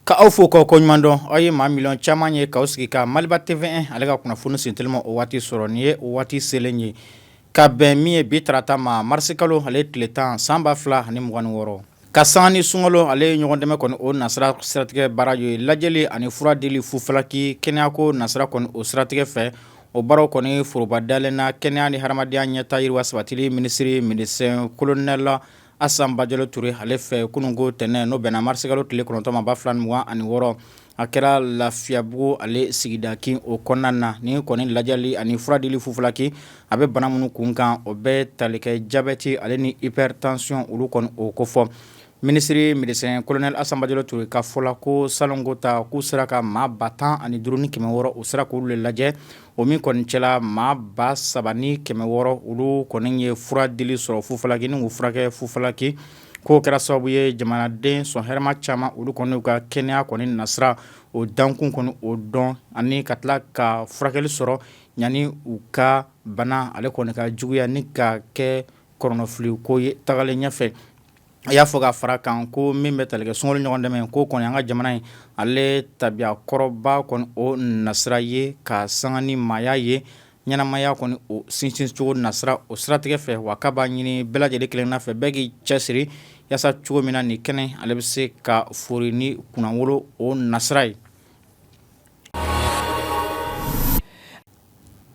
Ka aw fo k'aw koɲuman dɔn. Aw ye maa miliyɔn caman ye k'aw sigi ka Maliba TV1 ale ka kunnafoni sentelima o waati sɔrɔ. Nin ye o waati selen ye ka bɛn min ye bi tarata ma, marisikalo ale tile 10, san 2026, ka sanga ni sunkalo ale ye ɲɔgɔn dɛmɛ kɔni o nasira siratigɛ baara ye, lajɛli ani fura dili fufalaki kɛnɛyako nasira kɔni o siratigɛ fɛ. O baaraw kɔni foroba dalen na kɛnɛya ni hadamadenya ɲɛtaa yiriwa sabatili minisiri, médecin colonel Asan Bajalo Ture ale fɛ kununko tɛnɛn, n'o bɛnna marisikalo tile 9 ma 2026. A kɛra Lafiyabugu ale sigida kin o kɔnɔna na. Ni kɔni lajɛli ani fura dili fufalaki, a bɛ bana minnu kun kan, o bɛ tali kɛ jabɛti ale ni hypertension, olu kɔni o kofɔ. Minisiri médecin colonel Asan Bajalo Ture ka fɔ la, ko salonko ta, k'u sera ka maa 15,600, u sera k'olu de lajɛ. O min kɔni cɛla, maa 3,600, olu kɔni ye fura dili sɔrɔ fufalaki ni k'u furakɛ fufalaki. K'o kɛra sababu ye jamanaden sɔn hɛrɛma caman, olu kɔni ka kɛnɛya kɔni nasira o dankun kɔni o dɔn, ani ka tila ka furakɛli sɔrɔ yanni u ka bana ale kɔni ka juguya ni ka kɛ kɔnɔnafili ko ye tagalen ɲɛfɛ. A y'a fɔ ka fara kan ko min bɛ tali kɛ sunkalo ɲɔgɔn dɛmɛ ko kɔni, an ka jamana in ale tabiya kɔrɔba kɔni o nasira ye ka sanga ni maaya ye ɲɛnamaya kɔni o sinsincogo nasira o siratigɛ fɛ. Wa k'a b'a ɲini bɛɛ lajɛlen kelenna fɛ, bɛɛ k'i cɛsiri yaasa cogo min na nin kɛnɛ ale bɛ se ka fori ni kunnawolo o nasira ye.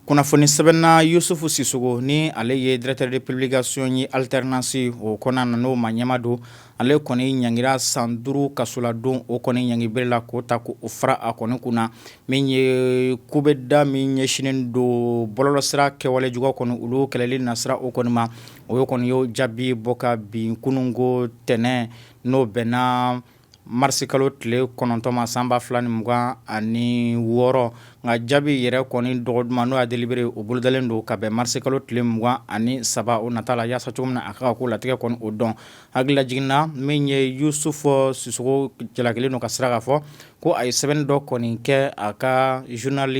Kunnafoni sɛbɛnna Yusufu Sisoko, ni ale ye directeur de publication ye Alternance o kɔnɔna na, n'o maa ɲɛmaa don, ale kɔni ɲangira san 5 kasoladon o kɔni ɲangi bere la k'o ta k'o fara a kɔni kun na. Min ye kubeda min ɲɛsinnen don bɔlɔlɔsira kɛwale jugu kɔni olu kɛlɛli nasira o kɔni ma, o kɔni y'o jaabi bɔ ka bin kununko tɛnɛn, n'o bɛnna marisikalo tile 9 ma, san 2026. Nka jaabi yɛrɛ kɔni dɔgɔduman, n'o y'a délibéré, o bolodalen don ka bɛn marisikalo tile 23 o nata la, yaasa cogo min na a ka ko latigɛ kɔni o dɔn. Hakililajigin na, min ye Yusufu Sisoko jalakilen don ka sira k'a fɔ ko a ye sɛbɛnni dɔ kɔni kɛ a ka journal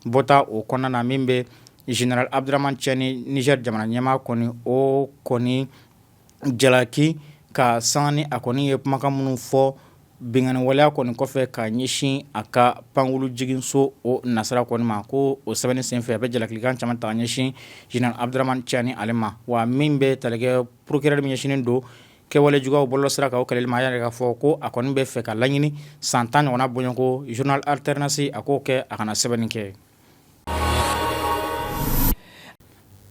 bɔta o kɔnɔna na, min bɛ général Abdramane Tiani, Niger jamana ɲɛmaa kɔni o kɔni jalaki, ka sanga ni a kɔni ye kumakan minnu fɔ binkanni waleya kɔni kɔfɛ ka ɲɛsin a ka pankulu jiginso o nasira kɔni ma. Ko o sɛbɛnni senfɛ, a bɛ jalakilikan caman ta ka ɲɛsin général Abdramane Tiani ale ma. Wa min bɛ tali kɛ procureur min ɲɛsinnen don kɛwale juguyaw bɔlɔlɔsira kan o kɛlɛli ma, a y'a yira k'a fɔ ko a kɔni bɛ fɛ ka laɲini san 10 ɲɔgɔnna bɔɲɔgɔnko journal Alternance a k'o kɛ a kana sɛbɛnni kɛ.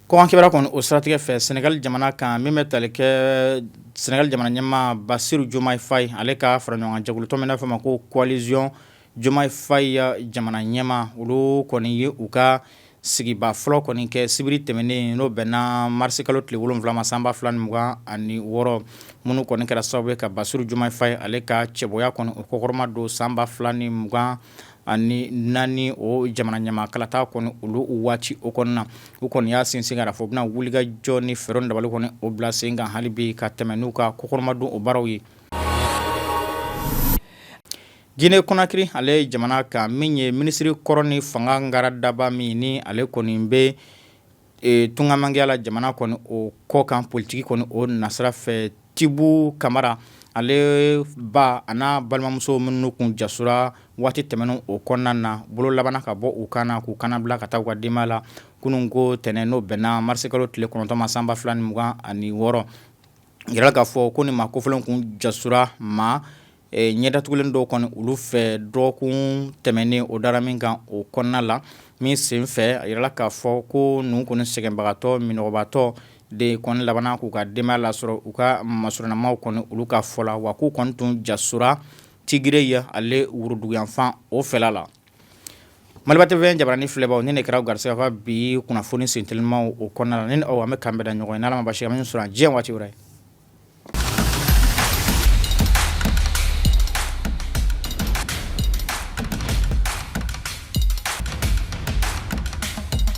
Kɔkan kibaruya kɔni o siratigɛ fɛ, Senegal jamana kan, min bɛ tali kɛ Senegal jamana ɲɛmaa Basiru Jomayi Fayi ale ka faraɲɔgɔnkan jɛkulutɔn min n'a fɔ ma ko Coalition Jomayi Fayi jamana ɲɛmaa, olu kɔni ye u ka sigiba fɔlɔ kɔni kɛ sibiri tɛmɛnen, n'o bɛnna marisikalo tile 7 ma, san 2026, minnu kɔni kɛra sababu ye ka Basiru Jomayi Fayi ale ka cɛbɔya kɔni o kɔkɔrɔma don san 2024 o jamana ɲɛmaa kalata kɔni olu waati o kɔnɔna. U kɔni y'a sinsin k'a fɔ u bɛna wulikajɔ ni fɛɛrɛ ni dabali kɔni o bila sen kan hali bi ka tɛmɛ n'u ka kɔkɔrɔmadon o baaraw ye. Guinée Conakry ale jamana kan, min ye minisiri kɔrɔ ni fanga ngaradaba min ni ale kɔni bɛ tungamangiya la jamana kɔni o kɔ kan politiki kɔni o nasira fɛ, Tibu Kamara ale ba a n'a balimamuso minnu kun jasora waati tɛmɛnen o kɔnɔna na, bolo labanna ka bɔ u kan na k'u kana bila ka taa u ka denbaya la kunun ko tɛnɛn, n'o bɛnna marisikalo tile 9 ma, san 2026. Yirala k'a fɔ ko nin maa kofɔlen kun jasora maa ɲɛdatugulen dɔw kɔni olu fɛ dɔgɔkun tɛmɛnen o dara min kan o kɔnɔna la. Min senfɛ, a yirala k'a fɔ ko ninnu kɔni sɛgɛnbagatɔ minɔgɔbatɔ de kɔni labanna k'u ka denbaya lasɔrɔ u ka masurunnamaw kɔni olu ka fɔ la. Wa k'u kɔni tun jasora Tigre ye ale woroduguyanfan o fɛla la. Maliba TV jabarani filɛbaw, nin de kɛra garisɛgɛ ka bi kunnafoni sentelimaw o kɔnɔna la. Ni aw an bɛ kan bɛɛ da ɲɔgɔn ye, n'Ala ma basi kɛ, an bɛ ɲɔgɔn sɔrɔ diɲɛ waati wɛrɛ.